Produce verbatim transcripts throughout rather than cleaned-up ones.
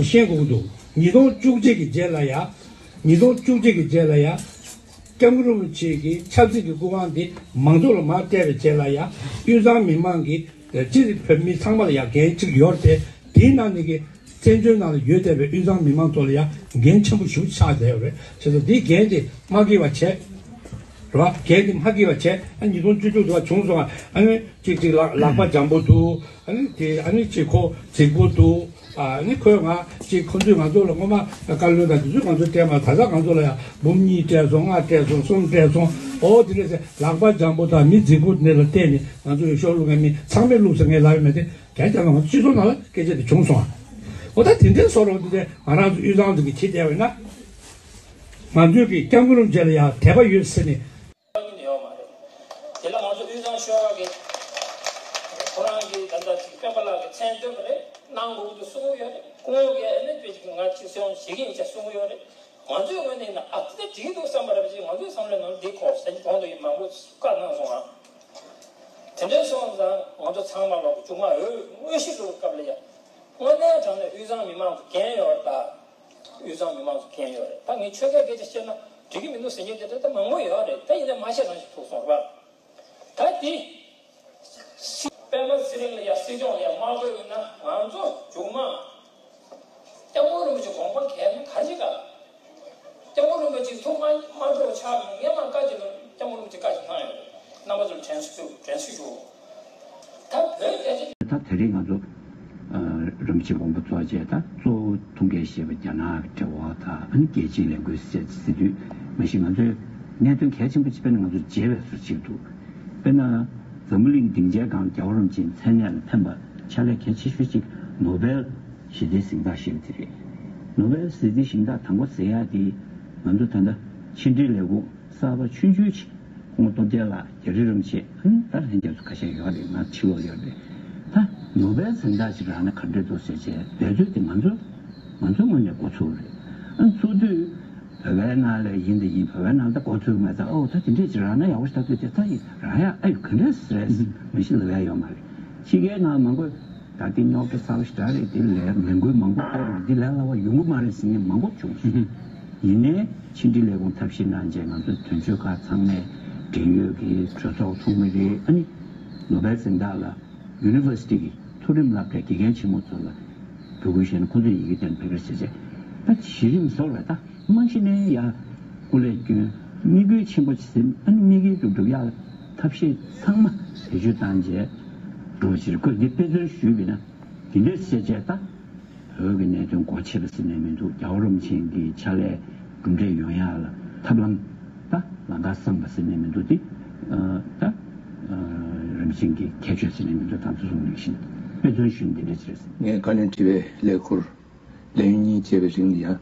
ཤེས་དགོས་ཀྱི་འདུག་ཉིས་སྟོང་བཅུ་གཅིག་གི་རྗེས་ལ་ཡ། ཉིས་སྟོང་བཅུ་གཅིག་གི་རྗེས་ལ་ཡ། སྐྱབས་མགོན་རིན་པོ་ཆེ་གི་ཆབ་སྲིད་ཀྱི་སྐུ་དབང་འདི་མང་ཚོགས་ལ་མར་སྤྲད་པའི་རྗེས་ལ་ཡ། དབུས་གཙང་མི་མང་གི་སྤྱིར་བོད་མི་ཚང་མ་ལ་ཡ་འགན་གཅིག་ཡོད་རེད་དེ། དེའི་ནང་ནས་ཀྱི་བཙན་བྱོལ་ནང་ལ་ཡོད་བསྡད་པའི་དབུས་གཙང་མི་མང་ཚོ་ལ་ཡ་འགན་ཆེན་པོ་ཞེ་པོ་ཆགས་བསྡད་ཡོད་རེད། བྱས་ཙང་འདིའི་འགན་དེ་མ་འཁྱེར་བ་བྱས། རེད་བ། འགན་དེ་མ་འཁྱེར་བ་བྱས། ཨ་ཉིས་སྟོང་བཅུ་དྲུག་དུ་བ་བྱུང་སོང་ཨ། ཨ་ནི་གཅིག་གཅིག་ལག་ལག་པ་འཇམ་པོ་འདུག་ཨ་ནི་དེ་ཨ་ནི་གཅིག་ཁོ་རྫིག་པོ་འདུག་ཨ་ནི་ཁོས་ང་གཅིག་ཁོ་ཚོས་ང་ཚོ་ལ་སྔོན་མ་བཀའ་བློན་དང་དེ་ཚོས་ང་ཚོ་སྤྲད་མ། ད་ཆ་ང་ཚོ་ལ་ཡང་འབུམ་གཉིས་སྤྲད་སོང་། ལྔ་སྤྲད་སོང་། གསུམ་སྤྲད་སོང་། ཨོ་དེ་འདྲ་ཟེར་ལག་པ་འཇམ་པོ་དང་མི་རྫིག་པོ་དེ་ལ་བརྟེན་ནས་ང་ཚོ་ཡང་ཤོག་བླུག་མཁན་མི་ཚང་མས་བླུགས་ཟེར་ངས་ལབ་ཡོད་མེད་དེ། རྒྱ་རྒྱ་ནང་སྤྱི་ཚོགས་ནང་ལ་སྐད་ཆ་དེ་བྱུང་སོང་ཨ། ཨོ་ད་དེ་འདྲའི་བཟོ་རོགས་དེ་དེ་ང་རང་ཚོ་དབུས་གཙང་དེ་གི་བྱེད་བསྡད་པ་ཡིན་ན། ང་ཚོས་ཀྱི་སྐྱབས་མགོན་རིན་པོ་ཆེ་ལ་ཡང་དད་པ་ཡོད་ཟེར་ནས། ཡོད་མ་རེད། དེ་ལ་ང་ཚོ་དབུས་གཙང་ཆོལ་ཁ་གི་ཁོ་རང་གི་ད་ལྟ་ཅིག་སྤེན་པ་ལགས་ཀྱི་མཚན་བཏོན་པ་རེད། གནང་དགོས་ཀྱི་འདུག་གསུང་གི་ཡོད་རེད། སྐུ་ངོ་གིས་ཨ་ནི་དཔེ་ཅིག་ང་ཅིག་སེམས་བྱེད་ཀྱི་ཡིན་ཅེས་གསུང་གི་ཡོད་རེད། ང་ཚོའི་ངོས་ནས་ཡིན་ན་ཨ་ཙི་འགྲིག་གི་འདུག་བསམ་པ་རེད་པ་ཅིག་ང་ཚོའི་བསམ་བློའི་ནང་འདི་ཁོ་ཟེར་གྱི་གོང་དུ་ཡིན་མང་པོ་བཀའ་གནང་སོང་ང་། དེ་འདྲའི་སོང་ཙང་ང་ཚོ་ཚང་མ་ལོག་གི་ཅུང་མ་འོས་དངོས་གཞི་བླུགས་སྐབས་ལ་ཡ། དངོས་གནས་དྲང་གནས་དབུས་གཙང་མི་མང་ཚོ་འགན་ཡོད་རེད་ད། དབུས་གཙང་མི་མང་ཚོ་འགན་ཡོད་རེད་ད། ངས་ཆོལ་ཁའི་སྐད་ཆ་བཤད་ན་འགྲིག་གི་མི་འདུག་ཟེར་མཁན་དེ་འདྲ་ད་མང་པོ་ཡོད་རེད་ད། ཡིན་ན་མ་བཤད་རང་ཞིག་ཐུག་སོང་རེད་པ། ད་དེ། སྤེན་པ་ཚེ་རིང་ལ་ཡ་སྲིད་སྐྱོང་ལ་ཡ་དམག་དཔོན་ཡིན་ན་ང་ཚོ་མཇུག་མ། སྐྱབས་མགོན་རིན་པོ་ཆེ་དགོངས་པ་གལ་ན་ག་རེ་བྱེད་ག་སྐྱབས་མགོན་རིན་པོ་ཆེ་ཐུགས་མ་མ་སྤྲོ་ཆགས་མྱོང་། ངས་མ་བཀའ་བྱེད་ན་སྐྱབས་མགོན་རིན་པོ་ཆེ་བཀའ་ཞིག་གནང་ཡོད་རེད། རྣམ་པ་ཚོར་དྲན་གསོ་དྲན་གསོ་ཞུ། ད་བོད་རྒྱ་ཆེ། ད་དེ་རིང་ང་ཚོ་ཨ་རིན་པོ་ཆེ་དགོངས་པ་རྫོགས་རྗེས་ད་གཙོ་བོ་ཐུགས་འགན་བཞེས་པ་རྒྱ་ནག་གི་འབྲེལ་བ་དང་ཨ་ནི་རྒྱལ་སྤྱིའི་ལས་འགུལ་ཟེར་ཟེར་དུས་མ་གཞི་ང་ཚོའི་གནད་དོན་གལ་ཆེན་པོ་ཅིག་དཔེར་ན་ང་ཚོ་བརྗེད་པའི་བཟོ་ཅིག་འདུག་དཔེར་ན་འཛམ་བུ་གླིང་སྡིངས་ཆའི་སྒང་རྒྱལ་བ་རིན་པོ་ཆེའི་མཚན་གནས་ལ་ཕན་པ་ཕྱག་ལས་གལ་ཆེ་ཤོས་ཅིག་ནོ་བེལ་ཞི་བདེའི་གཟེངས་རྟགས་བཞེས་པ་དེ་རེད། ནོ་བེལ་ཞི་བདེའི་གཟེངས་རྟགས་དང་པོ་ཟེར་ཡག་དེ་ང་ཚོ་ད་ལྟ་ཕྱི་འབྲེལ་ལས་ཁུངས་གསར་པ་ཆུང་ཆུང་ཅིག་ཁོང་སྟོབས་རྒྱལ་ལགས་རྒྱ་རི་རིན་པོ་ཆེ་ཨ་ནི་ད་ལྷན་རྒྱས་ཚོ་ཁ་ཤས་ཡོད་རེད། ང་ཕྱི་ལོགས་ཡོད་རེད། ད་ནོ་བེལ་གཟེངས་རྟགས་ཅིག་རག་ན་ག་འདྲ་འདུག་ཟེར་བྱས་འབད་རྩོལ་དེ་ང་ཚོ་ང་ཚོའི་ངོས་ནས་འགོ་ཚུགས་རེད། ཨ་ནི་ཚུགས་དུས་བོད་པའི་ནང་ལ་ཡིན་དང་ཡིན། བོད་པའི་ནང་ད་འགོ་ཚུགས་མེད་ཙང་ཨོ་ད་དེ་འདྲས་ཅིག་རག་ན་ཡག་པོ་ཞིག་ད་ཚོད་དེ་ད་ཡིན་རག་ཡག་ཨ་ཡོད་ག་འདྲས་རེད་མི་ཤེས་ལབ་ཡག་ཡོད་མ་རེད། ཕྱི་རྒྱལ་ནང་མང་པོ་ད་དེ་རྙོག་དྲ་ཚ་པོ་ཞིག་རེད། དེ་ལས་ལས་འགུལ་མང་པོ་སྤེལ་རུང་འདི་ལས་སླ་བ་ཡོང་གི་མ་རེད་ཟེར་མཁན་མང་པོ་བྱུང་སོང་། ཡིན་ནའི་ཕྱི་འབྲེལ་ལས་ཁུངས་ཐབས་ཤེས་གནང་བྱས་ང་ཚོ་དོན་གཅོད་ཁག་ཚང་མས་འབྲེལ་ཡོད་ཀྱི་གྲོས་ཚོགས་ཚོགས་མི་རེད། ཨ་ནི་ནོ་བེལ་གཟེངས་རྟགས་ལ་ཡུ་ནི་ཝར་སི་ཊི་གི་མཐོ་རིམ་སློབ་གྲྭའི་དགེ་རྒན་ཆེན་མོ་ཚོ་ལ་འབོད་སྐུལ་བྱས་ནས་ཁོ་ཚོས་ཡི་གེ་དེ་ཕེབས་སྐུལ་བྱས་བྱས་ད་གཞི་རིམ་བཟོ་རེད། ད་རྨང་གཞི་ནས་ཡར་སྐུ་ལས་བསྐྱོན། དམིགས་ཡུལ་ཆེན་པོ་ཟིན། ཨ་ནི་དམིགས་ཡུལ་སྒྲུབ་སྒྲུབ་ཡག་ལ་ཐབས་ཤེས་ཚང་མ་བེད་སྤྱོད་བཏང་བྱས་འགྲོ་ཕྱིར་ཁོས་འདི་དཔེ་མཚོན་ཞུས་པ་ཡིན་ན། དེ་འདྲས་བྱས་བྱས་ད་བོད་ཀྱི་གནད་དོན་སྒོ་ཕྱེ་བ་ཟེར་ནས་མི་འདུག་རྒྱལ་བ་རིན་པོ་ཆེ་གི་ཕྱག་ལས་གྲུབ་འབྲས་ཡོང་ཡག་ལ་ཐབས་ལམ་ད་ལམ་ཁ་བསམ་པ་ཟེར་ནས་མི་འདུག་དེ་ད་རིན་པོ་ཆེ་གི་ཁྱད་ཆོས་ཟེར་ནས་མི་འདུག་ད་ཚོ་གསུངས་ནང་བཞིན་དཔེ་མཚོན་ཞུ་ནས་འདི་འདྲས་བྱས་ཟེར། ངས་བཀའ་བློན་ཁྲི་པའི་ལས་ཁུར་ལས་ཡུན་གཉིས་བྱས་པའི་རིང་ལ་ཡང་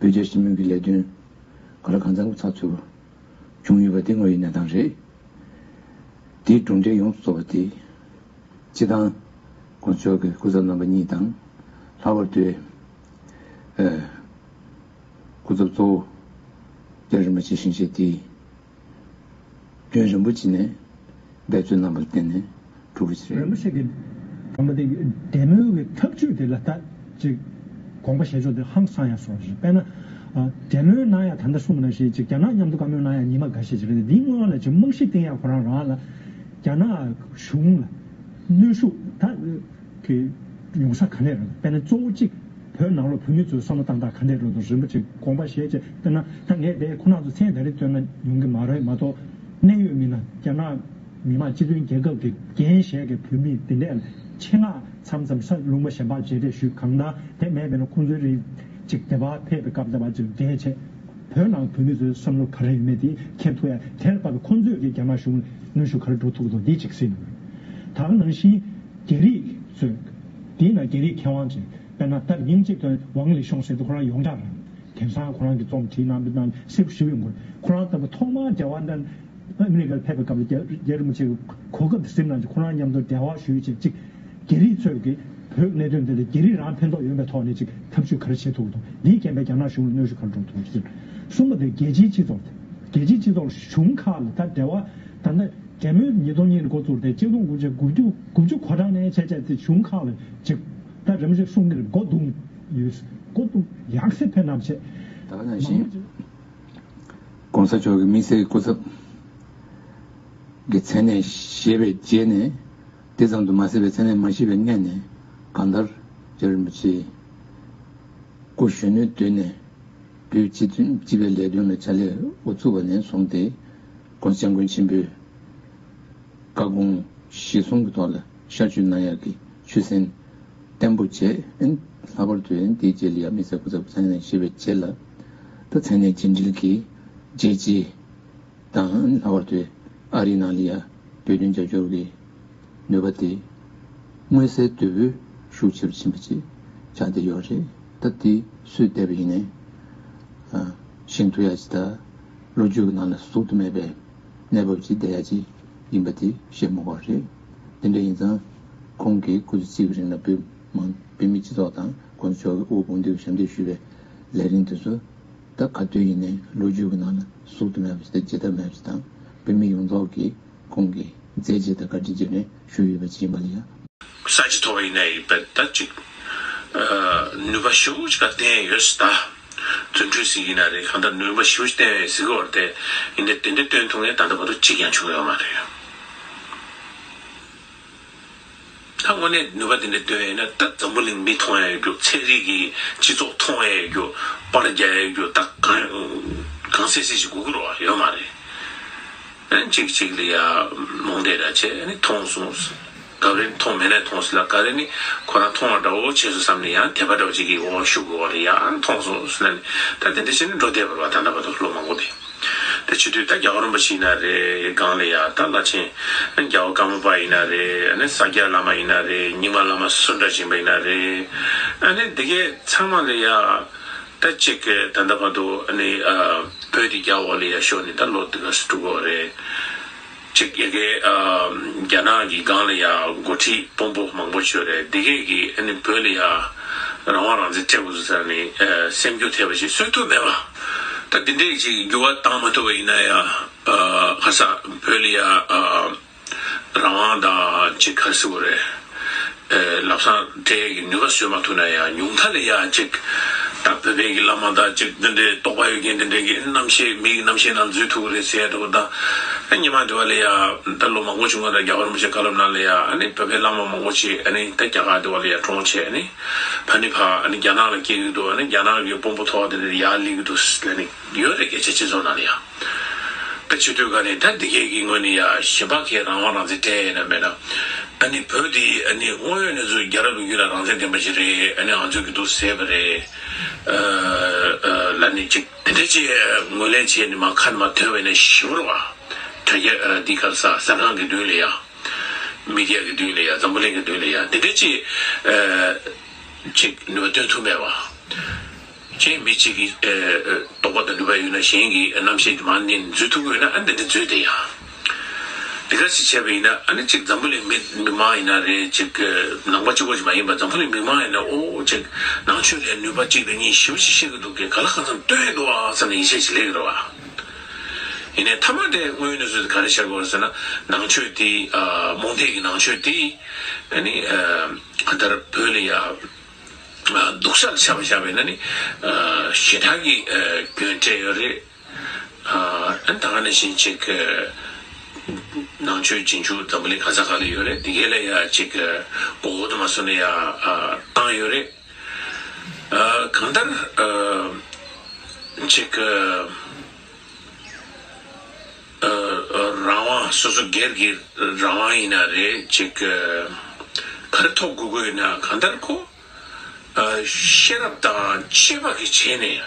བོད་རྒྱ་ཞི་མོལ་གྱི་ལས་དོན་ག་ལ་གང་འཚམ་ཚགས་ཚུད་པ་བྱུང་ཡོད་པ་དེ་དངོས་ཡོད་གནས་སྟངས་རེད། དེའི་གྲུབ་འབྲས་ཡོངས་སུ་རྫོགས་པ་དེ། སྤྱི་བཏང་དཀོན་མཆོག་གི་སྐུ་ཚབ་རྣམ་པ་གཉིས་དང་། ལྷག་པར་དུ་ཨ་སྐུ་ཚབ་གཙོ་བོ་རྒྱ་རིན་པོ་ཆེ་ཞིང་གཤེགས་དེས་རྒྱུན་རིང་པོ་ཅིག་ནས་འབད་རྩོལ་གནང་བར་བརྟེན་ནས་གྲུབ་པ་ཞིག་རེད། རིན་པོ་ཆེ་གིས་དམ་པ་དེ་འབྲེལ་མོལ་གྱི་ཐབས་ཇུས་དེ་ལ་ད་ཅིག་དགོངས་པ་བཞེས་ཕྱོགས་དེ་ཧང་སང་ཡང་སོང་ཞིང་། དཔེར་ན་ཨ་འབྲེལ་མོལ་གནང་ཡ་ད་ལྟ་གསུངས་པ་ནང་བཞིན་ཅིག་རྒྱ་ནག་མཉམ་དུ་བཀའ་མོལ་གནང་ཡ་ཉི་མ་འགའ་ཤས་ཅིག་རེད། འདིའི་སྔོན་ལ་ཅིག་རྨང་གཞི་བཏིང་ཡ་ཁོ་རང་རང་ལ་རྒྱ་ནག་གཞུང་ལ་གནོན་ཤུགས་ད་གི་ཡོང་ས་ག་ནས་རེད། དཔེར་ན་གཙོ་བོ་གཅིག་བོད་ནང་ལོགས་བོད་མི་ཚོའི་བསམ་བློ་བཏང་སྟངས་ག་འདྲས་རེད་འདུག་རིན་པོ་ཆེ་དགོངས་པ་བཞེས་བྱས་དཔེར་ན་ད་ངས་དེ་ཁོ་རང་ཚོ་མཚན་ད་རེས་བཏོན་ན་ཡོང་གི་མ་རེད་མ་གཏོགས། གནད་ཡོད་མི་སྣ་རྒྱ་ནག་མི་དམངས་སྤྱི་མཐུན་རྒྱལ་ཁབ་ཀྱི་འགན་བཞེས་ཀྱི་བོད་མི་འདི་འདྲས་ཆེད་མངགས་མཚམས་མཚམས་ས་ལུང་པ་གཞན་པར་མཇལ་འཕྲད་ཞུས། གང་ལྟར་དེ་མེད་པས་ན་ཁོང་ཚོའི་རིགས་གཅིག་དེ་བར་ཕེབས་པའི་སྐབས་དེ་བར་གཅིག་མཇལ་བྱས། བོད་ནང་བོད་མི་ཚོའི་བསམ་བློ་ག་རེ་ཡོད་མེད་དེ་མཁྱེན་ཐུབ་ཡ། དེར་དཔག་པའི་ཁོང་ཚོས་ཀྱི་རྒྱ་ནག་གཞུང་ལ་གནོན་ཤུགས་ག་རེ་འགྲོ་ཐུབ་ཀྱི་འདུག་འདི་གཅིག་གཟིགས་ནས། ད་ག་ནང་བཞིན་རྒྱ་རིགས་ཚོས་དེའི་ནང་རྒྱ་རིགས་མཁས་དབང་ཅིག་དཔེར་ན་ད་ཉིན་གཅིག་དོན་ཝང་ལི་ཤོང་ཟེར་དུས་ཁོ་རང་ཡོངས་གྲགས་རེད། དེང་སང་ཁོ་རང་གི་རྩོམ་བྲིས་གནང་པའི་ནང་གསལ་པོ་ཞིག་ཡོང་གི་རེད། ཁོ་རང་ལྟ་བུ་ཐོག་མར་རྒྱལ་བ་ཨ་མི་རི་ཀར་ཕེབས་པའི་སྐབས་ལ་རྒྱ་རྒྱ་རིན་པོ་ཆེ་གི་གོ་སྐབས་དེ་ཟིན་གནང་རྗེས་ཁོ་རང་མཉམ་དུ་འབྲེལ་བ་ཞུས་བྱས་གཅིག་རྒྱ་རིགས་ཚོས་ཀྱི་བོད་གནད་དོན་དེ་ལ་རྒྱ་རིགས་རང་ཕན་ཐོགས་ཡོད་པའི་ཐོག་ནས་གཅིག་ཐབས་ཇུས་ག་རེ་བྱེད་ཐུབ་ཀྱི་འདུག་འདིའི་རྐྱེན་པས་རྒྱ་ནག་གཞུང་ལ་གནོན་ཤུགས་ག་རེ་འགྲོ་ཐུབ་ཀྱི་རེད། གསུམ་པ་དེ་རྒྱལ་སྤྱིའི་སྤྱི་ཚོགས་དེ། རྒྱལ་སྤྱིའི་སྤྱི་ཚོགས་གཞུང་ཁག་ལ་ད་འབྲེལ་བ་ད་ལྟ་འབྲེལ་མོལ་ཉིས་སྟོང་གཉིས་ལ་འགོ་བཙུགས་ཏེ་གཅིག་སྟོང་དགུ་བརྒྱ་དགུ་བཅུ་དགུ་བཅུ་གོ་གྲངས་ནས་བྱས་བྱས་ཏེ་གཞུང་ཁག་ལ་གཅིག་ད་རིམ་བཞིན་གསུང་གི་རེད། མགོ་བརྡུང་ ཡོད། ཀོ་ཏུ་ཡག་སེ་ཕེ་ནམ་ཆེ། ད་ག་ནང་བཞིན། གོང་ས་མཆོག་གི་དམིགས་བསལ་གྱི་སྐུ་ཚབ་ཀྱི་མཚན་གནས་བཞེས་པའི་རྗེས་ནས། དེ་ཙམ་དུ་མ་ཟད་པའི་མཚན་གནས་མ་བཞེས་པའི་སྔོན་ནས། གང་ལྟར་རྒྱལ་བ་རིན་པོ་ཆེའི་སྐུ་གཞོན་ནུའི་དུས་ནས་བོད་སྤྱི་མཐུན་སྤྱི་པའི་ལས་དོན་ལ་ཕྱག་ལས་འགོ་བཙུགས་པ་ནས་བཟུང་སྟེ། གོང་ས་སྐྱབས་མགོན་ཆེན་པོས་བཀའ་དགོངས་གཞིར་བཟུང་གི་ཐོག་ལ་ཤར་བསྐྱོད་གནང་ཡག་གི་ཆོད་སེམས་བརྟན་པོ་བྱས། ཨན། ལྷག་པར་དུ་ཨན་དེའི་རྗེས་ལ་ཡང་དམིགས་བསལ་སྐུ་ཚབ་མཚན་གནས་བཞེས་པའི་རྗེས་ལ། ད་མཚན་གནས་རྗེས་འབྲེལ་གྱི་རྒྱལ་སྤྱི་དང་། ཨན། ལྷག་པར་དུ་ཨ་རིའི་ནང་ལ་ཡང་བོད་དོན་རྒྱབ་སྐྱོར་གྱི་ནུས་པ་དེ་མངོན་གསལ་དོད་པོས་ཤུགས་ཆེ་རུ་ཕྱིན་པ་ཅིག་ཆགས་བསྡད་ཡོད་རེད། ད་དེ་སུས་བལྟས་པ་ཡིན་ནའི། ཨ། ཤེས་ཐུབ་ཡག་ཅིག་དང་། ལོ་རྒྱུས་ཀྱི་ནང་ལ་ཟུག་ཏུ་མེད་པའི་གནས་བབ་ཅིག་བསྡད་ཡག་ཅིག་ཡིན་པ་དེ་བཤད་མི་དགོས་པ་རེད། དེ་འདྲ་ཡིན་ཙང་། ཁོང་གིས་སྐུ་ཚེ་གཅིག་གི་རིང་ལ་བོད་མང་བོད་མི་སྤྱི་ཚོགས་དང་གོང་ས་མཆོག་གིས་དབུ་དཔུང་སྡེ་ཞབས་འདེགས་ཞུས་པའི་ལས་རིམ་དེ་ཚོ། ད་ག་དུས་ཡིན་ནའི་ལོ་རྒྱུས་ཀྱི་ནང་ལ་ཟུག་ཏུ་མེད་པ་ཞིག་དང་བརྗེད་ཐབས་མེད་པ་ཞིག་དང་། བོད་མི་ཡོངས་རྫོགས་ཀྱིས་ཁོང་གི་མཛད་རྗེས་དང་བཀའ་དྲིན་རྗེས་དྲན་ཞུ་ཡོད་པ་ཅིག་ཡིན་པ་ལ་ཡང་། ས་བྱི་ཐོག་ཡིན་ན་ཡིན་པ་ད་ཅིག་ཨ། ནུས་པ་ཞེ་པོ་ཅིག་བསྟན་ཡོད་ས། ད་བརྩོན་འགྲུས་ཟིག་ཡིན་ན་རེད། གང་ལྟར་ནུས་པ་ཞེ་པོ་ཅིག་བསྟན་ཡོད་ཟེར་གི་ཡོད་རེད་དེ། ཡིན་ནའི་དེ་འདྲ་བསྟན་ཐུབ་མཁན་ད་ལྟ་བར་དུ་གཅིག་ཀྱང་བྱུང་ཡོད་མ་རེད། ད་དངོས་གནས་ནུས་པ་དེ་འདྲ་བཏོན་ཡོད་ན། ད་འཛམ་བུ་གླིང་མི་མཐོང་ཡ་ཡོད་རྒྱུ། ཚན་རིག་གི་སྤྱི་ཚོགས་མཐོང་ཡ་ཡོད་རྒྱུ། པར་རྒྱག་ཡ་ཡོད་རྒྱུ། ད་གང་གང་གསལ་གསལ་ཞིག་དགོས་ཀྱི་རེད་བ། ཡོད་མ་རེད། ཨ་ནི་གཅིག་གཅིག་ལ་ཡ་རྨོངས་དད་ར་བྱས། ཨ་ནི་མཐོང་སོང་། ག་རེ་མཐོང་མེད་ན་མཐོང་སོང་ལ། ག་རེ་ནི་ཁོ་རང་མཐོང་བ་འདྲ་བོ་བྱས་སོང་བསམ་ནས་ཡང་དད་པ་འདྲ་བོ་ཅིག་གི་འོ་ཤུགས་འོག་ལ་ཡ་མཐོང་སོང་ཟེར་ནས། ད་དེ་འདྲ་བྱས་ནས་འགྲོ་བསྡད་པ་རེད་བ། ད་ལྟ་བར་དུ་ལོ་མང་པོ་དེ། དེ་བྱེད་དུས་ད་རྒྱལ་བ་རིན་པོ་ཆེ་ཡིན་ན་རེད། སྒང་ལ་ཡ་ད་བླ་ཆེན་རྒྱལ་བ་ཀརྨ་པ་ཡིན་ན་རེད། ཨ་ནི་ས་སྐྱ་བླ་མ་ཡིན་ན་རེད། རྙིང་མ་བླ་མ་སུ་འདྲ་ཡིན་པ་ཡིན་ན་རེད། ཨ་ནི་འདི་གའི་ཚང་མ་ལ་ཡ་ད་ཅིག་ད་ལྟ་བར་དུ་ཨ་ནི་ཨ་བོད་འདི་རྒྱ་འོག་ལ་ཡ་ཤོར་ནས་ད་ལོ་འདི་ག་ཙམ་འགྲོ་གི་རེད། ཅིག་ཡ་གི་ཨ་རྒྱ་ནག་གི་སྒང་ལ་ཡ་འགོ་ཁྲིད་དཔོན་པོ་མང་པོ་ཡོད་རེད། འདི་གས་ཀྱིས་ཨ་ནི་བོད་ལ་ཡ་རང་དབང་རང་བཙན་སྤྲད་དགོས་ཟེར་ནས་ཨ་སེམས་འགྱུར་ཐེབས་པ་ཞིག་བཟོ་ཐུབ་མེད་པ། ད་འདི་འདྲས་ཅིག་འགྱུར་བ་བཏང་མ་ཐུབ་པ་ཡིན་ན་ཡ། ཨ་ཁ་ས་བོད་ལ་ཡ་ཨ་རང་དབང་དང་ཅིག་ག་རེ་ཟེར་དགོས་རེད། ཨ་ལམ་སང་སྤྲད་ཀྱི་ནུས་པ་བཟོས་མ་ཐུབ་ན་ཡང་ཉུང་མཐའ་ལ་ཡང་ཅིག་ད་བོད་པའི་གི་བླ་མ་དང་ཅིག་འདི་འདྲའི་རྟོགས་པ་ཡོད་མཁན་འདི་འདྲའི་གི་རྣམ་ཤེས། མིའི་རྣམ་ཤེས་ནང་འཛུལ་ཐུབ་ཀྱི་རེད་ཟེར་ཡ་འདྲ་པོ་དང་། ཨ་ཉི་མ་དེ་བ་ལ་ཡང་ད་ལོ་མང་པོ་བྱུང་བ་དང་། རྒྱལ་བ་རིན་པོ་ཆེ་བཀའ་སློབ་ནང་ལ་ཡང་ཨ་ནི་བོད་པའི་བླ་མ་མང་པོ་ཅིག་ཨ་ནི་ད་རྒྱ་གར་དེ་བ་ལ་ཡང་གྲོངས་བྱས། ཨ་ནི་ཕ་ནི་ཕ་ཨ་ནི་རྒྱ་ནག་ལ་སྐྱེལ་གི་འདུག་ཨ་ནི་རྒྱ་ནག་གི་དཔོན་པོ་མཐོ་བ་དེ་འདྲ་ཡར་སླེབས་ཀྱི་འདུག་ཟེར་ནས་ཡོད་རེད། སྐད་ཆ་སྤྱི་ཚོགས་ནང་ལ་ཡང་། ད་བྱེད་དུས་ག་ནས་ད་འདི་གས་ཀྱི་ངོས་ནས་ཡ་གཞན་པ་གས་རང་དབང་རང་བཙན་སྤྲད་ཡོད་ན་མེད་ན། ཨ་ནི་བོད་འདི་ཨ་ནི་དངོས་ཡོད་གནས་ཚུལ་རྒྱལ་རབས་ལོ་རྒྱུས་ལ་རང་བཙན་ལྡན་པ་ཞིག་རེད། ཨ་ནི་ང་ཚོས་ཀྱི་འདུག་ཟེར་བ་རེད། ཨ་ཨ་ལ་ནི་ཅིག་དེ་འདྲ་ཅིག་ངོས་ལེན་བྱས་ནས་མ་ཁ་ནས་མ་ཐོན་པ་ཡིན་ན་ཞེ་པོ་རེད་བ། དྲ་རྒྱ་ཨ་འདི་ག་རེ་ཟ། གསར་ཁང་གི་མདུན་ལ་ཡ། མི་ཌི་ཡ་གི་མདུན་ལ་ཡ། འཛམ་བུ་གླིང་གི་མདུན་ལ་ཡ། དེ་འདྲ་ཅིག་ཨ་ཅིག་ནུས་པ་བཏོན་ཐུབ་མེད་པ། གཅིག་མི་གཅིག་གི་ཨ་ཨ་རྟོགས་པ་དང་ནུས་པ་ཡོད་ན་གཞན་གྱི་རྣམ་ཤེས་དེ་མར་མནན་འཛུལ་ཐུབ་ཀྱི་ཡོད་ན། ཨ་འདི་འདྲ་འཛུལ་བསྡད་ཡ། དེ་ག་ཞིག་བྱས་པ་ཡིན་ན། ཨ་ནི་གཅིག་འཛམ་བུ་གླིང་མི་མི་མང་ཡིན་ན་རེད། གཅིག་ནང་པ་གཅིག་པོ་ཅིག་མ་ཡིན་པ་འཛམ་བུ་གླིང་མི་མང་ཡིན་ན། ཨོ་གཅིག་ནང་ཆོས་ལ་ནུས་པ་གཅིག་དང་གཉིས་ཞེ་པོ་ཅིག་ཤེས་ཀྱི་འདུག་གས། ག་ལ་གང་འཚམ་སྟོན་འདུག་ཨ་བསམ་ནས་ཡིད་ཆེས་ཅིག་སླེབས་ཀྱི་རེད་བ། ཡིན་ནའི་མཐའ་མ་དེ་དངོས་ཡོད་གནས་ཚུལ་དེ་ག་རེ་ཆགས་ཀྱི་ཡོད་རེད་ཟེར་ན། ནང་ཆོས་དེ་ཨ་རྨོངས་དད་ཀྱི་ནང་ཆོས་དེ་ཨ་ནི་ཨ་གང་ལྟར་བོད་ལ་ཡ། སྡུག་ཤ་ལ་ཆ་བཞག་པ་ཡིན་ན་ནི། ཞེ་དྲག་གི་རྒྱུན་སྤྲད་ཡོད་རེད། ཨ་ད་ག་ནང་བཞིན་ཅིག་ནང་ཆོས་རྗེས་འཇུག་འཛམ་བུ་གླིང་ག་ས་ག་ལ་ཡོད་རེད། འདི་གས་ལ་ཡ་ཅིག་མགོ་སྐོར་དུ་མ་སོང་ན་ཡ་བཏང་ཡོད་རེད། གང་ལྟར་ཅིག་རང་དབང་། སོ་སོ་སྒེར་གྱི་རང་དབང་ཡིན་ན་རེད། ཅིག་ག་རེ་ཐོབ་དགོས་ཀྱི་ཡོད་ན། གང་ལྟར་ཁོ་ཤེས་རབ་དང་བཅས་པ་གིས་བྱས་ནས།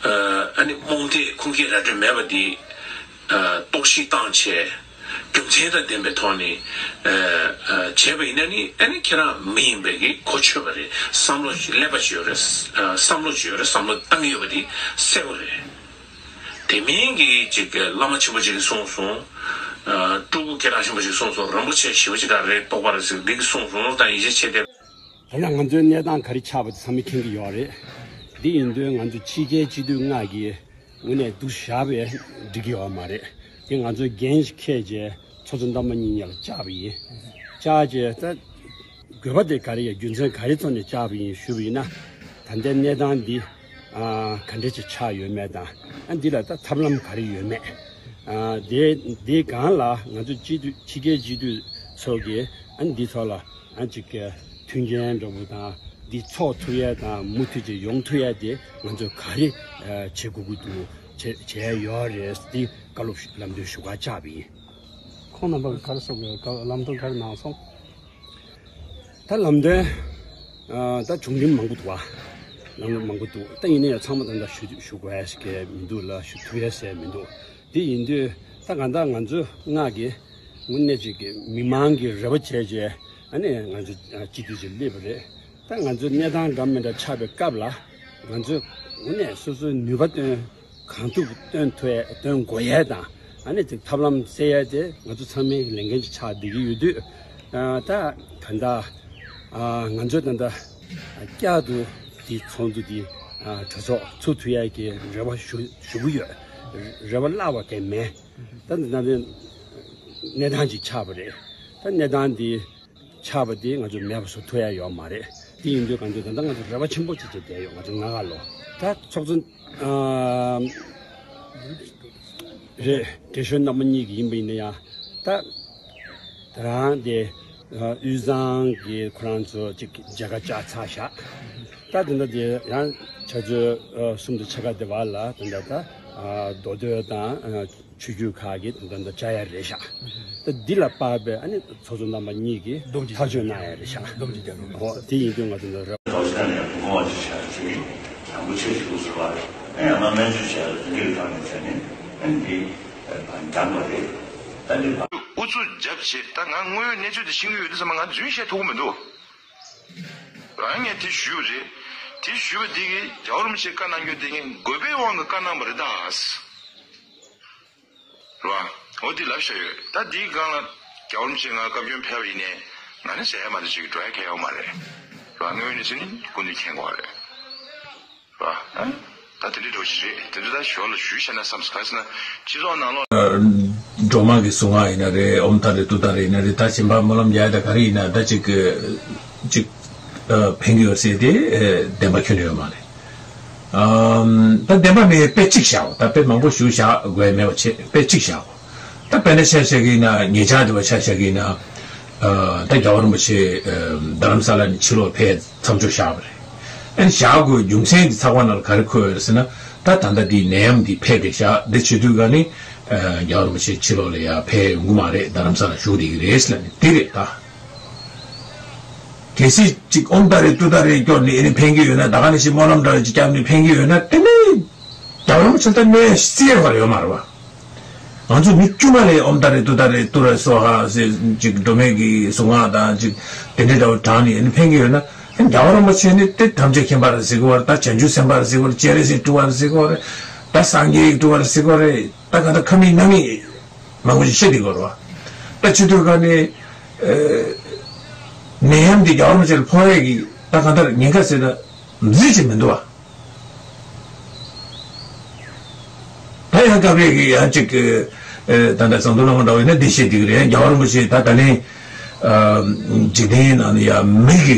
ཨ་ནི་རྨོངས་དད་ཁུངས་སྐྱེལ་ར་སྤྲོད་མེད་པ་འདི་རྟོག་ཞིབ་བཏང་བྱས། རྒྱུ་མཚན་དང་ལྡན་པའི་ཐོག་ནས་བྱས་པ་ཡིན་ན་ནི། ཨ་ནི་ཁྱེད་རང་མི་ཡིན་པའི་གི་གོ་ཆོད་པ་རེད། བསམ་བློ་ཀླད་པ་ཅིག་ཡོད་རེད། བསམ་བློ་ཅིག་ཡོད་རེད། བསམ་བློ་བཏང་གི་ཡོད་པ་འདི་གསལ་པོ་རེད། དེ་མིན་གྱི་ཅིག་བླ་མ་ཆེན་པོ་ཅིག་གིས་གསུངས་སོང་། ཨ་སྤྲུལ་སྐུ་སྐད་གྲགས་ཆེན་པོ་ཅིག་གསུངས་སོང་། རིན་པོ་ཆེ་ཞེ་པོ་ཅིག་ག་རེ་རྟོགས་པ་རེད་ཟེར་འདི་གིས་གསུངས་སོང་དང་ཡིད་ཆེས་བྱས་ཏེ། ད་ལྟ་ང་ཚོའི་གནས་སྟངས་ག་རེ་ཆགས་པ་དེ་ཚང་མས་མཁྱེན་གྱི་ཡོད་རེད། འདི་ཡིན་དུས་ང་ཚོ་ཕྱི་རྒྱལ་སྤྱི་འཐུས་ལྔ་གིས་དངོས་གནས་སྡུག་བཤགས་པས་འགྲིག་གི་ཡོད་མ་རེད། འདི་ང་ཚོས་འགན་ཞིག་འཁྱེར་བྱས་ཚོགས་གཙོ་རྣམ་པ་གཉིས་གཉིས་ལ་བཅར་བ་ཡིན། བཅར་བྱས་ད། དགོས་པ་དེ་ག་རེ་ཡིན། རྒྱུ་མཚན་ག་རེ་ཐོག་ནས་བཅར་བ་ཡིན་ཞུས་པ་ཡིན་ན། ད་ལྟའི་གནས་སྟངས་འདི་ཨ་ག་འདྲ་ཅིག་ཆགས་ཡོད་མེད་དང་། ཨ་འདི་ལ་ད་ཐབས་ལམ་ག་རེ་ཡོད་མེད། ཨ་དེ་དེའི་སྒང་ལ་ང་ཚོ་སྤྱི་འཐུས་ཕྱི་རྒྱལ་སྤྱི་འཐུས་ཚོ་གིས་ཨ་འདི་ཐོག་ལ་ཨ་ཅིག་གི་མཐུན་རྐྱེན་འདྲ་པོ་དང་འདི་ཚོགས་ཐུབ་ཡས་དང་མུ་མཐུད་ཅིག་ཡོང་ཐུབ་ཡས་དེ་ང་ཚོས་ག་རེ་ཨ་བྱེད་དགོས་ཀྱི་འདུག་བྱེད་བྱེད་ཡས་ཡོད་རེད། འདི་བཀའ་སློབ་ལམ་སྟོན་ཞུ་གར་བཅར་བ་ཡིན། ཁོང་རྣམ་པ་གིས་ག་རེ་གསུངས་ཡོད། ལམ་སྟོན་ག་རེ་གནང་སོང་། ད་ལམ་སྟོན་ཨ་ད་བྱུང་རིམ་མང་པོ་འདུག་བ། ལམ་སྟོན་མང་པོ་འདུག་ད་ཡིན་ན་ཡང་ཚང་མ་ད་ལྟ་ཞུ་ཞུ་དགོས་ཡ་ཞིག་མི་འདུག་ལ། ཞུ་ཐུབ་ཡ་ཟེར་མི་འདུག་དེ་ཡིན་དུས་ད་གང་ལྟར་ང་ཚོ་ལྔ་གིས་དངོས་གནས་ཅིག་གི་མི་མང་གི་རེ་བ་བྱས་བྱས་ཨ་ནི་ང་ཚོ་ཨ་སྤྱི་འཐུས་ཅིག་སླེབས་པ་རེད། ད་ང་ཚོའི་གནས་སྟངས་འདྲ་མི་འདྲ་ཆགས་པའི་སྐབས་ལ་ང་ཚོས་དངོས་གནས་སོ་སོའི་ནུས་པ་བཏོན། གང་ཐུབ་བཏོན་ཐུབ་ཡས་བཏོན་དགོས་ཡས་དང་། ཨ་ནི་ཅིག་ཐབས་ལམ་བཙལ་ཡས་དེ་ང་ཚོ་ཚང་མའི་ལས་འགན་ཅིག་ཆགས་བསྡད་ཀྱི་ཡོད་དུས། ཨ་ད་ད་ལྟ་ཨ་ང་ཚོས་ད་ལྟ་བསྐྱར་དུ་དེ་ཚོགས་འདུ་དེ་ཨ་གྲོས་ཚོགས་ཚུགས་ཐུབ་ཡས་ཀྱི་རེ་བ་ཞུ་ཞུ་གི་ཡོད། རེ་བ་བརླག་པ་གང་མེད། ད་ད་ལྟ་གནས་སྟངས་ཅིག་ཆགས་པ་རེད། ད་གནས་སྟངས་དེ་ཆགས་པ་དེ་ང་ཚོ་མེད་པ་བཟོ་ཐུབ་ཡ་ཡོད་མ་རེད། དེ་ཡིན་དུས་གང་ཚོད་ད་ལྟ་ང་ཚོ་རེ་བ་ཆེན་པོ་བྱེད་བྱེད་བསྡད་ཡོད། ང་ཚོ་ལྔ་ཁ་ལོ། ད་ཚོགས་གཙོ་ཨ་རེད། བགྲེས་གཞོན་རྣམ་པ་གཉིས་ཀྱི་ཡིན་པ་ཡིན་ན་ཡང་། ད་ད་རང་དེ་ཨ་དབུས་གཙང་གི་ཁོ་རང་ཚོ་ཅིག་མཇལ་ཁ་བཅར་ཚར་བཞག་ད་དེ་འདྲ་དེ་ཡང་ཆུ་ཚོད་ཨ་གསུམ་དང་ཕྱེད་ཀ་དེ་བར་ལ་དེ་འདྲ་ད་ཨ་མདོ་སྟོད་དང་ཨ་ཆོས་བརྒྱུད་ཁག་གི་དོན་དག་བཅར་ཡ་རེད་ཤག་ད་འདི་ལ་དཔག་པའི་ཨ་ནི་ཚོགས་གཙོ་རྣམ་པ་གཉིས་ཀྱིས་སྡོམ་གྱིས་ཐག་གཅོད་གནང་ཡ་རེད་ཤག་སྡོམ་གྱིས་རྒྱག་རོགས། ཨོ་དེ་ཡིན་དུས་ང་ཚོ་འདི་རེད། དོགས་གཞི་ནས་བུ་མོ་ཅིག་བྱས་ཅིག་དྲང་པོ་ཆེ་ཞུ་ཟེར་བ་རེད། ཨ་ཡང་ན་སྨན་བཅོས་བྱས་ལ་དེ་འདྲའི་ཐོག་ནས་བྱས་ནས་ཨ་ནི་འདི་འགྱངས་པ་རེད། ད་འདི་ཨུ་ཚུགས་རྒྱབ་བྱས། ད་ང་དངོས་ཡོད་གནས་ཚུལ་དེ་ཤེས་ཀྱི་ཡོད་དུས་ཙམ་པ་ང་རྫུན་བཤད་ཐུབ་ཀྱི་མི་འདུག་རང་ངས་དེ་ཞུས་པ་རེད། དེ་ཞུས་པ་དེ་གིས་རྒྱལ་བ་རིན་པོ་ཆེས་བཀའ་གནང་རྒྱུ་དེ་ངས་དགོས་པའི་དབང་གིས་བཀའ་གནང་བ་རེད་ད། རེད་བ། འོ་དེ་ལབ་བཞག་ཡོད། ད་དེའི་སྒང་ལ་རྒྱལ་བ་རིན་པོ་ཆེ་ང་བཀའ་བཀྱོན་ཕེབས་པ་ཡིན་ནའི་ང་ནི་ཟེར་ཡ་མ་གཏོགས་ཅིག་འགྲོ་ཡ་གང་ཡོད་མ་རེད། རེད་བ། དངོས་ཡོད་གནས་ཚུལ་ནི་སྐུ་མདུན་མཁྱེན་དགོས་པ་རེད། རེད་བ། ཨ། ད་དེ་འདྲའི་འགྲོ་ཞིག་རེད། དེ་ཚོ་ད་ཞོར་ལ་ཞུས་བྱས་ན་བསམ་སོང་། ག་རེ་ཟེར་ན་སྤྱི་ཚོགས་ནང་ལོགས་ཨ། སྒྲོལ་མ་གི་གཟུངས་སྔགས་ཡིན་ན་རེད། ཨོཾ་ཏཱ་རེ་ཏུཏྟཱ་རེ་ཡིན་ན་རེད། ད་གཞན་པ་སྨོན་ལམ་རྒྱག་ཡ་ད་ག་རེ་ཡིན་ན་ད་ཅིག་ཅིག་ཨ། ཕན་གྱི་ཡོད་ཟེར་དེ་ཨ། བདེན་པ་ཁྱོན་ནས་ཡོད་མ་རེད། ཨམ། ད་བདེན་པ་མེད་དཔེ་གཅིག་བཞག་འོ། ད་དཔེ་མང་པོ་ཞིག་བཞག་དགོས་མེད་པ་བྱས་དཔེ་གཅིག་བཞག་འོ། ད་དཔེར་ན་ཆ་བཞག་གི་ཡིན་ན་ཉེ་ཆར་དེ་བ་ཆ་བཞག་གི་ཡིན་ན། ཨ། ད་རྒྱལ་བ་རིན་པོ་ཆེ་ཨ། རྡ་རམ་ས་ལ་ནས་ཕྱི་ལོགས་ཕེབས་མཚམས་འཇོག་བཞག་པ་རེད། ཨ་ནི་བཞག་དགོས་རྒྱུ་མཚན་དེ་ཚགས་པར་ནང་ལ་ག་རེ་འཁོད་ཡོད་རེད་ཟེར་ན། ད་ད་ལྟ་འདི་ནད་ཡམས་འདི་ཕེབས་རེད་བཞག་འདི་བྱེད་དུས་ག་ནི་ཨ། རྒྱལ་བ་རིན་པོ་ཆེ་ཕྱི་ལོགས་ལ་ཡ་ཕེབས་ཡོང་གི་མ་རེད། རྡ་རམ་ས་ལ་བཞུགས་བསྡད་ཀྱི་རེད་ཟེར་ལབ་ནས་འདི་རེད་ད། གལ་སྲིད་ཅིག་ཨོཾ་ཏཱ་རེ་ཏུཏྟཱ་རེ་སྐྱོར་ནས་ཨ་ནི་ཕན་གྱི་ཡོད་ན། ད་ག་ནང་བཞིན་སྨོན་ལམ་འདྲ་ཅིག་བརྒྱབ་ནས་ཕན་གྱི་ཡོད་ན། དེ་ནི་རྒྱལ་བ་རིན་པོ་ཆེ་ལ་ད་གནོད་སྲིད་ཡ་ཡོད་མ་རེད་བ། ང་ཚོ་མི་དཀྱུས་མ་ལས་ཨོཾ་ཏཱ་རེ་ཏུཏྟཱ་རེ་ཏུ་རེ་སྭཱ་ཧཱ་ཟེར་ཅིག་སྒྲོལ་མའི་གི་གཟུངས་སྔགས་དང་ཅིག་དེ་འདྲའི་འདྲ་བོ་བགྲངས་ནས་ཨ་ནི་ཕན་གྱི་ཡོད་ན། ཨ་ནི་རྒྱལ་བ་རིན་པོ་ཆེ་ནི་དེ་ཐམས་ཅད་མཁྱེན་པ་རེད་ཟེར་གི་བ་རེད། ད་བྱང་ཆུབ་སེམས་དཔའ་རེད་ཟེར་གི་བ་རེད། སྤྱན་རས་གཟིགས་སྤྲུལ་པ་རེད་ཟེར་གི་བ་རེད། ད་སངས་རྒྱས་ཀྱི་སྤྲུལ་པ་རེད་ཟེར་གི་བ་རེད། ད་ག་ད་ཁ་མིག་སྣ་མིག་མང་པོ་ཞིག་བཤད་བསྡད་ཀྱི་ཡོད་རེད་བ། ད་བྱེད་དུས་ག་ནས་ཨ། ནད་ཡམས་འདི་རྒྱལ་བ་རིན་པོ་ཆེ་ལ་ཕོག་ཡས་ཀྱི་ད་གང་ལྟར་ཉེན་ཁ་ཟེར་ན་རྫི་ཅིག་མི་འདུག་བ། ད་ཡང་སྐབས་རེ་གི་ཡང་ཅིག་གི་ཨ། ད་ལྟ་ཟམ་གདོང་བླ་མ་འདྲ་བོ་ཡིན་ན་འདི་བཤད་བསྡད་ཀྱི་རེད། རྒྱལ་བ་རིན་པོ་ཆེ་ད་ད་ལན་ཨ། འཇིག་རྟེན་ནང་ལ་ཡ་མི་གི་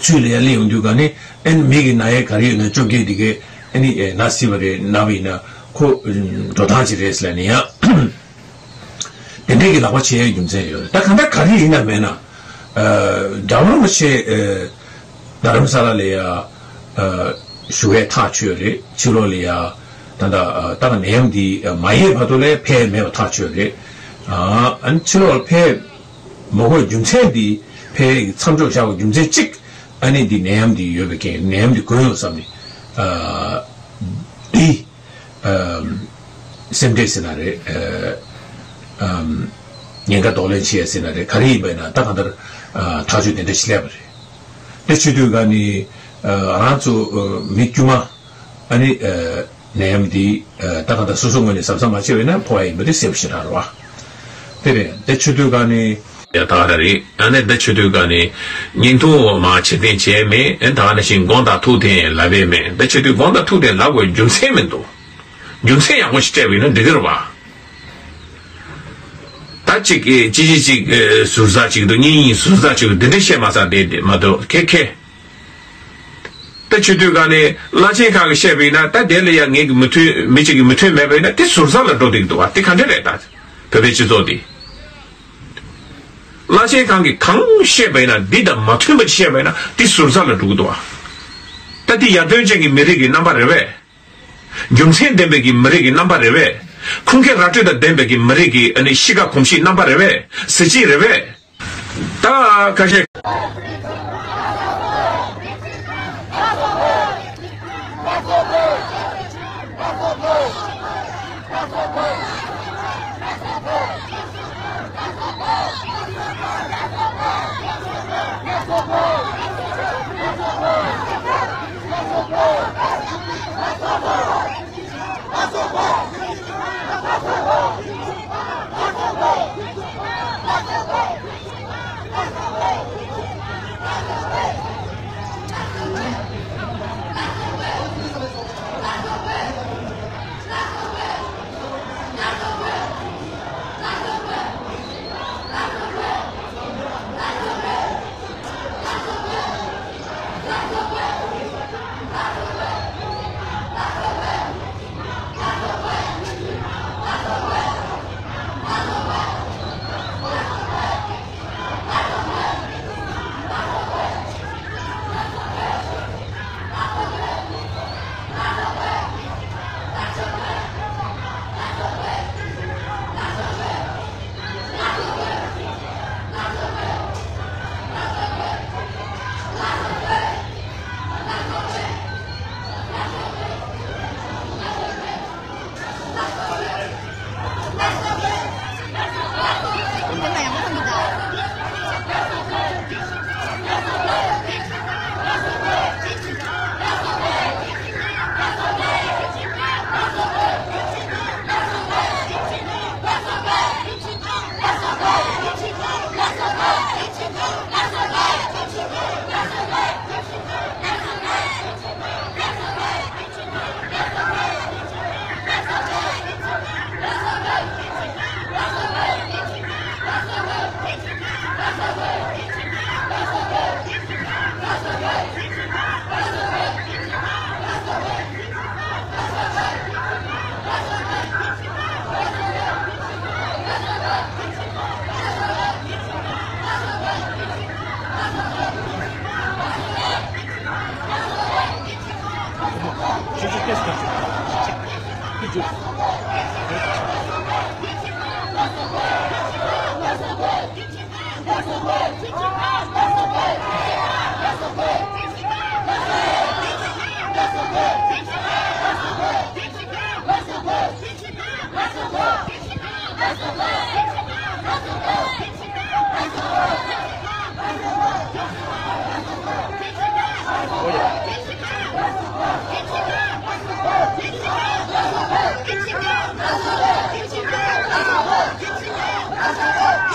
ཚུལ་ལ་ཡ་སླེབས་ཡོང་དུས་ག་ནས་ཨ་ནི་མི་གི་ན་ཡས་ག་རེ་ཡོད་ན་བཅོ་བརྒྱད་དེ་གས་ཨ་ནི་ཨེ་ན་སྲིད་པ་རེད། ན་བ་ཡིན་ན་ཁོ་འགྲོ་སྟངས་ཅིག་རེད་ཟེར་ལབ་ནས་ཡ། དེ་འདྲའི་གི་ལག་པ་ཕྱེ་ཡའི་རྒྱུ་མཚན་ཡོད་རེད། ད་གང་ལྟར་ག་རེ་ཡིན་ན་མེད་ན། ཨ། རྒྱལ་བ་རིན་པོ་ཆེ་ཨ། རྡ་རམ་ས་ལ་ལ་ཡ་ཨ། བཞུགས་ཡས་ཐག་ཆོད་རེད། ཕྱི་ལོགས་ལ་ཡ་ད་ལྟ་ཨ། ད་ནད་ཡམས་འདི་མ་ཡལ་བར་དུ་ལ་ཕེབས་མེད་པ་ཐག་ཆོད་རེད། ཨ། ཨ་ནི་ཕྱི་ལོགས་ལ་ཕེབས་མ་དགོས་རྒྱུ་མཚན་འདི། ཕེབས་མཚམས་འཇོག་བཞག་པའི་རྒྱུ་མཚན་གཅིག་ཨ་ནི་འདི་ནད་ཡམས་འདི་ཡོད་པའི་རྐྱེན། ནད་ཡམས་འདི་འགོས་ཡོང་བསམ་ནས་ཨ། འདི། ཨམ། སེམས་ཁྲལ་ཟེར་ན་རེད། ཨ། ཨམ། ཉེན་ཁ་གདོང་ལེན་བྱེད་ཡ་ཟེར་ན་རེད། ག་རེ་ཡིན་པ་ཡིན་ན་ད་གང་ལྟར་ཨ། ཐག་གཅོད་དེ་འདྲ་ཞིག་སླེབས་པ་རེད། དེ་བྱེད་དུས་ག་ནི་ཨ། རང་ཚོ་ཨ། མི་དཀྱུས་མ་ཨ་ནི་ཨ། ནད་ཡམས་འདི་ཨ། ད་གང་ལྟར་སོ་སོ་ངོས་ནས་གཟབ་གཟབ་མ་བྱས་པ་ཡིན་ན་ཕོག་ཡ་ཡིན་པ་དེ་གསལ་པོ་ཞེ་དྲག་རེད་བ། དེ་རེད། དེ་བྱེད་དུས་ག་ནི། ཡ་ད་ག་རེད། ཨ་ནི་འདི་བྱེད་དུས་ག་ནི་བརྙན་ཐུང་འོག་མ་ཕྱིར་འཐེན་བྱས་མེད། ཨ་ད་ག་ནང་བཞིན་དགོངས་དག་ཐུགས་བདེན་ལབ་པས་མེད། འདི་བྱེད་དུས་དགོངས་དག་ཐུགས་བདེན་ལབ་དགོས་རྒྱུ་མཚན་མི་འདུག་རྒྱུ་མཚན་ཡག་པོ་ཞིག་སྤྲད་པ་ཡིན་ན་འགྲིག་གི་རེད་བ། ད་གཅིག་གིས་གཅིག་གཅིག་གཅིག་ཟུར་ཟ་གཅིག་འདུག་གཉིས་གཉིས་ཟུར་ཟ་གཅིག་འདུག་འདི་འདྲ་བཤད་མ་ཚར་དེ་དེ་མ་གཏོགས་ཁེ་ཁེ། ད་ཆུ་དུས་ག་ནས་བླ་ཆེན་ཁང་གིས་བཤད་པ་ཡིན་ན། ད་དེ་ལ་ཡང་ངེད་ཀྱི་མོས་མཐུན། མི་གཅིག་གིས་མོས་མཐུན་མེད་པ་ཡིན་ན། དེ་ཟུར་ཟ་ལ་འགྲོ་བསྡད་ཀྱི་འདུག་བ། དེ་ག་འདྲ་རེད། ད་བོད་པའི་སྤྱི་ཚོགས་འདི། བླ་ཆེན་ཁང་གིས་གང་བཤད་པ་ཡིན་ན། འདི་དང་མ་མཐུན་པ་ཅིག་བཤད་པ་ཡིན་ན། དེ་ཟུར་ཟ་ལ་འགྲོ་གི་འདུག་བ། ད་འདི་ཡར་ཐོན་ཅན་གྱི་མི་རིགས་ཀྱི་རྣམ་པ་རེད་པས། རྒྱུ་མཚན་ལྡན་པའི་གི་མི་རིགས་ཀྱི་རྣམ་པ་རེད་པས། ཁུངས་སྐྱེལ་ར་སྤྲོད་དང་ལྡན་པའི་གི་མི་རིགས་ཀྱི་ཨ་ནི་གཤིས་ཀ་གོམས་གཤིས་རྣམ་པ་རེད་པས། གཟི་བརྗིད་རེད་པས། ད་ཁ་ཤས།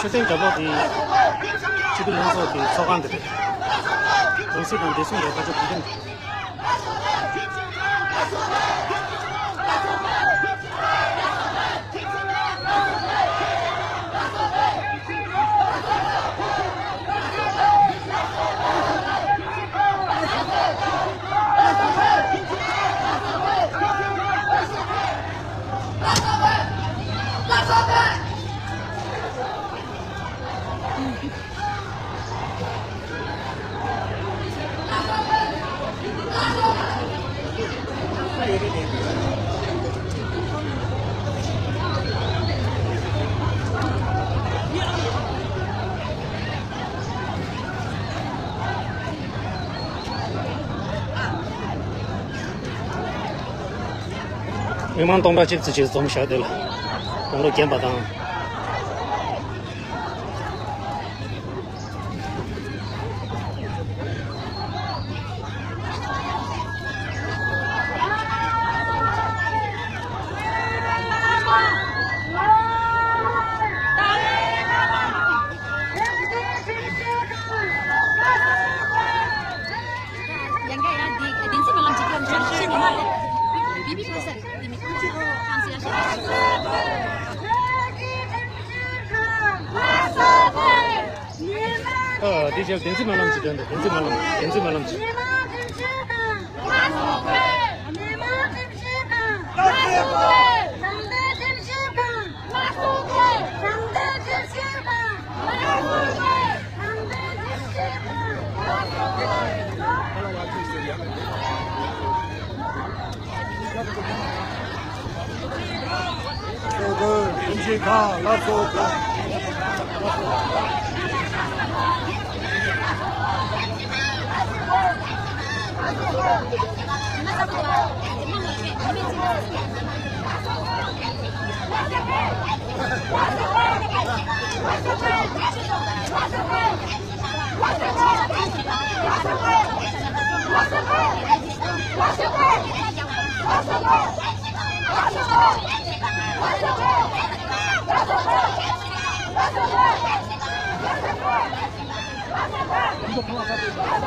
ཤུགས་ལྡན་རྒྱབ་ལོག་དེ་སྤྱི་འཐུས་ལྷན་ཚོགས་ཀྱི་ཚོགས་ཁང་དེ་རེད། གུང་སེང་དང་བདེ་སྲུང་ལས་ཁ་ཕྱོགས་གུང་ཁྲན་མི་མང་སྟོང་ཕྲག་གཅིག་ཙམ་ཅིག་འཛོམས་ཤག་དེ་ལ་དགུང་ལོ་རྒན་པ་དང་། ཨ། འདི་བྱས་བདེན་ཚིག་སྨོན་ལམ་ཅིག་འདོན་དང་། བདེན་ཚིག་སྨོན་ལམ། བདེན་ཚིག་སྨོན་ལམ་ཅིག་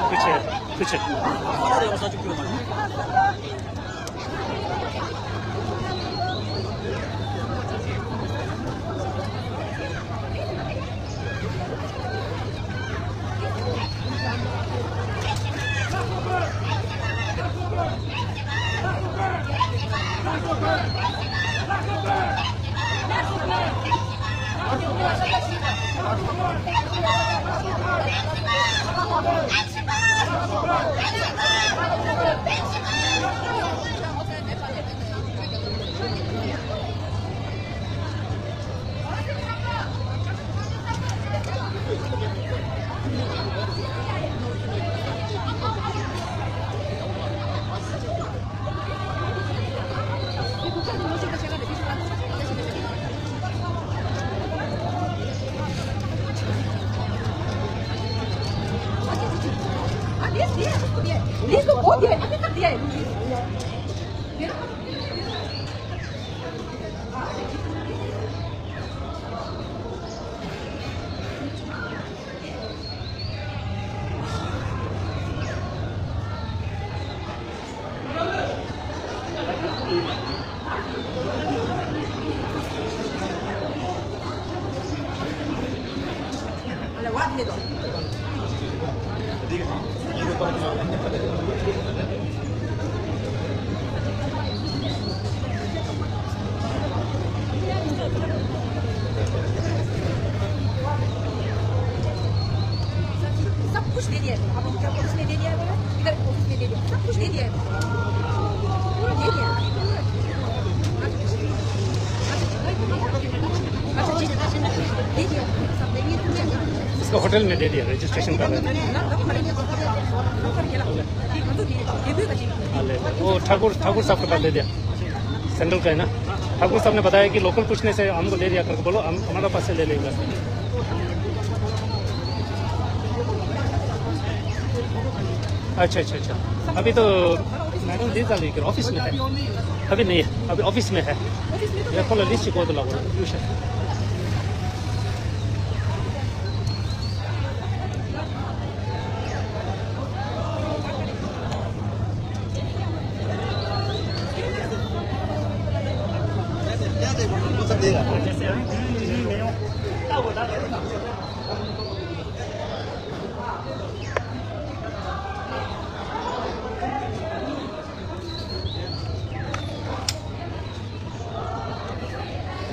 ཕུ་ཆེ། ཕུ་ཆེ། सब कुछ दे दिया है, आप लोग क्या कुछ नहीं दे दिया है? इधर ऑफिस में दे दिया, सब कुछ दे दिया है, पूरा दे दिया। अच्छा, जी, दे दिया, सब दे दिया। इसको होटल में दे दिया, रजिस्ट्रेशन कर लेना। अरे, वो ठाकुर, ठाकुर साहब के पास दे दिया, सेंट्रल का है ना। ठाकुर साहब ने बताया कि लोकल पूछने से हमको दे दिया करके बोलो, हम हमारा पास से ले लेगा। अच्छा, अच्छा, अच्छा। अभी तो मैडम दे डालेगी, ऑफिस में है। अभी नहीं है, अभी ऑफिस में है। ये खोलो, लिस्ट को तो लगाओ, ट्यूशन।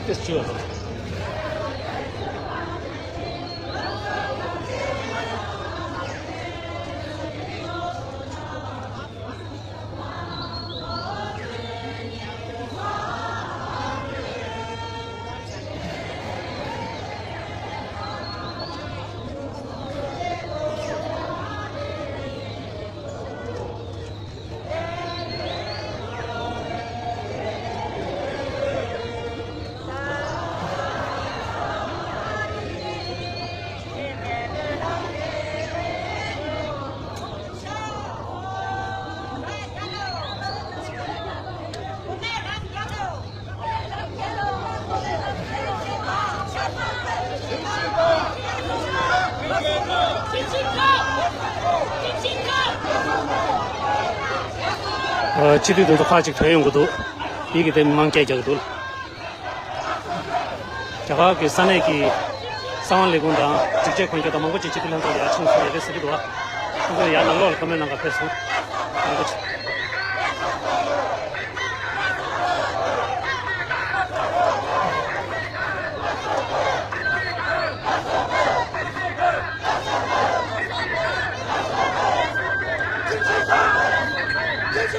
That's true. ཨ། སྤྱི་འཐུས་དེ་ཚོ་ཁག་ཅིག་ཐོན་ཡོང་གི་འདུག། ཡིད་ཀྱི་དེ་མི་མང་སྐད་རྒྱག་གི་འདུག། རྒྱ་གར་གྱི་ས་གནས་ཀྱི་གསང་བ་ལས་ཁུངས་དང་སྒྲིག་ཆས་གོན་རྒྱུ་དང་མང་པོ་ཅིག་སྤྱི་འཐུས་ལྷན་ཚོགས་ལ་ཡར་ཕྱིན་སོང་ཡོད་རེད་ཟེར་གྱི་འདུག། ཁོང་ཚོ་ཡར་ནང་ལོགས་ལ་བཀའ་མོལ་གནང་གར་ཕེབས་སོང་། མང་པོ་ཅིག། ཁོང་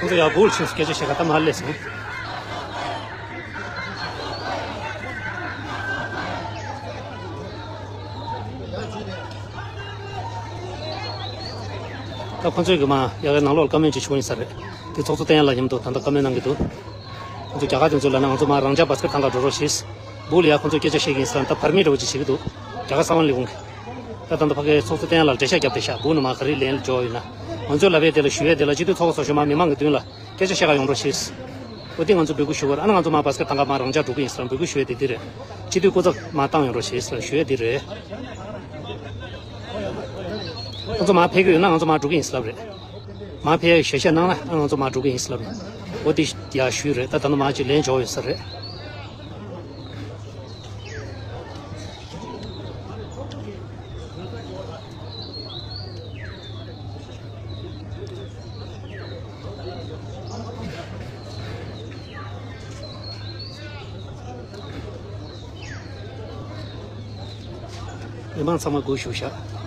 ཚོ་ཡར་སྦུག་ལ་ཕྱིན་སོང་། སྐད་ཆ་བཤད་ག་ད་མར་སླེབས་སོང་། ད་ཁོང་ཚོས་གི་མ་ཡ་གི་ནང་ལོགས་ལ་བཀའ་མོལ་ཅིག་ཞུ་ཡིན་ས་རེད། དེ་ཚོགས་གཙོ་བསྟན་ཡར་ལགས་མཉམ་དུ་ད་ལྟ་བཀའ་མོལ་གནང་གི་འདུག་ཁོང་ཚོ་རྒྱ་གར་དེ་ཚོ་ལ་ན་ང་ཚོ་མ་རང་འཇགས་བྷ་སི་ཀེཊ་ཐང་ག་འགྲོ་རོགས་ཞེས། སྦུག་ལ་ཡ་ཁོང་ཚོས་སྐད་ཆ་བཤད་ཀྱི་ཡིན་ས་རེད། ད་བར་མི་འདྲ་བོ་ཅིག་བྱེད་ཀྱི་འདུག་རྒྱ་གར་གསང་བ་ལས་ཁུངས་ཀྱི། ད་ད་ལྟ་ཕ་གིའི་ཚོགས་གཙོ་བསྟན་ཡར་ལགས་འགྲེལ་བཤད་བརྒྱབ་བསྡད་ཤག་སྦུག་ནས་མ་ག་རེ་ལན་འབྱོར་ཡོད་ན། ང་ཚོའི་ལབ་ཡས་དེ་ལ་ཞུ་ཡས་དེ་ལ་སྤྱི་འཐུས་ཚོགས་གཙོ་ཚོགས་གཞོན་མ་མི་མང་གི་མདུན་ལ་སྐད་ཆ་བཤད་ག་ཡོང་རོགས་ཞེས། འོ་དེ་ང་ཚོ་འབོད་སྐུལ་ཞུ་བར། ཨ་ན་ང་ཚོ་མ་བྷ་སི་ཀེཊ་ཐང་ག་མ་རང་འཇགས་འགྲོ་གི་ཡིན་ས་རེད། འབོད་སྐུལ་ཞུ་ཡས་དེ་འདི་རེད། སྤྱི་འཐུས་སྐུ་ཚབ་མ་བཏང་ཡོང་རོགས་ཞེས་ཞུ་ཡས་དེ་རེད། ང་ཚོ་མ་ཕེབས་ཀྱི་ཡོད་ན་ང་ཚོ་མ་འགྲོ་གི་ཡིན་ས་ལབ་རེད། མ་ཕེབས་ཡས་ཞལ་བཞེས་གནང་ན་ཨ་ང་ཚོ་མ་འགྲོ་གི་ཡིན་ས་ལབ་རེད། འོ་དེ་ཡ་ཞུས་རེད། ད་ད་ནི་མ་ཅིག་ལན་འབྱོར་ཡོད་ས་རེད། མི་མང་ཚང་མ་སྒུག་བཞུགས་ཤག